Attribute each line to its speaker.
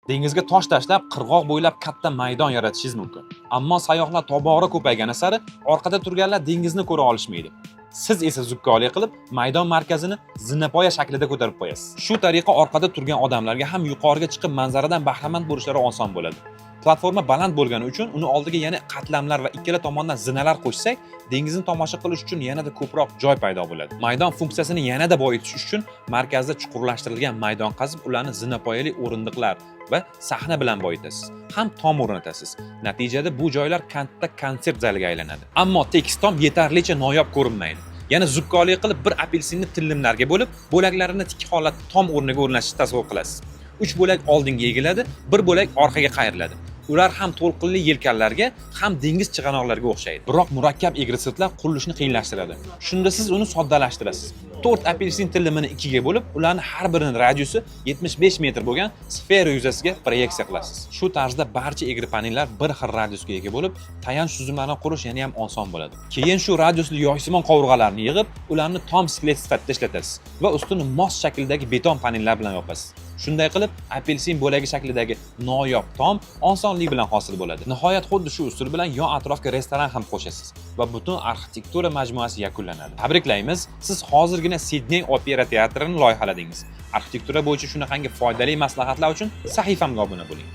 Speaker 1: Dengizga tosh tashlab, qirg'oq bo'ylab katta maydon yaratishingiz mumkin. Ammo sayyohlar tobora ko'paygani sari orqada turganlar dengizni ko'ra olishmaydi. Siz esa zukkolik qilib, maydon markazini zinapoya shaklida ko'tarib qo'yasiz. Shu tariqa orqada turgan odamlarga ham yuqoriga chiqib manzaradan bahramand bo'lishlari oson bo'ladi. Platforma baland bo'lgani uchun uni oldiga yana qatlamlar va ikkala tomondan zinalar qo'shsak, dengizni tomosha qilish uchun yanada ko'proq joy paydo bo'ladi. Maydon funksiyasini yanada boyitish uchun markazda chuqurlashtirilgan maydon qazib, ularni zinapoyali o'rindiqlar va sahna bilan boyitasiz. Ham tom o'rnatasiz. Natijada bu joylar katta konsert zaliga aylanadi. Ammo tekis tom yetarlicha noyob ko'rinmaydi. Yana zukkolik qilib, bir apelsinni tilimlarga bo'lib, bo'laklarini tik holatda tom o'rniga o'rnatishni tasavvur qilasiz. Uch bo'lak oldinga egiladi, bir bo'lak orqaga qayriladi. Ular ham to'lqinli yelkanlarga, ham dengiz chig'anoqlariga o'xshaydi. Biroq murakkab egri sirtlar qurilishni qiyinlashtiradi. Shunda siz uni soddalashtirasiz. To'rt apelsin tilimini ikkiga bo'lib, ularni har birini radiusi 75 metr bo'lgan sfera yuzasiga proyeksiya qilasiz. Shu tarzda barcha egri panellar bir xil radiusga ega bo'lib, tayanch tuzumlarini qurish yana ham oson bo'ladi. Keyin shu radiusli yoysimon qovurg'alarni yig'ib, ularni tom skelet sifatida ishlatasiz va ustini mos shakldagi beton panellar bilan yopasiz. Shunday qilib, apelsin bo'lagi shaklidagi noyob tom osonlik bilan hosil bo'ladi. Nihoyat, xuddi shu usul bilan yon atrofga restoran ham qo'shasiz va butun arxitektura majmuasi yakunlanadi. Tabriklaymiz, siz hozirgina Sidney opera teatrini loyihaladingiz. Arxitektura bo'yicha shunaqangi foydali maslahatlar uchun sahifamga obuna bo'ling.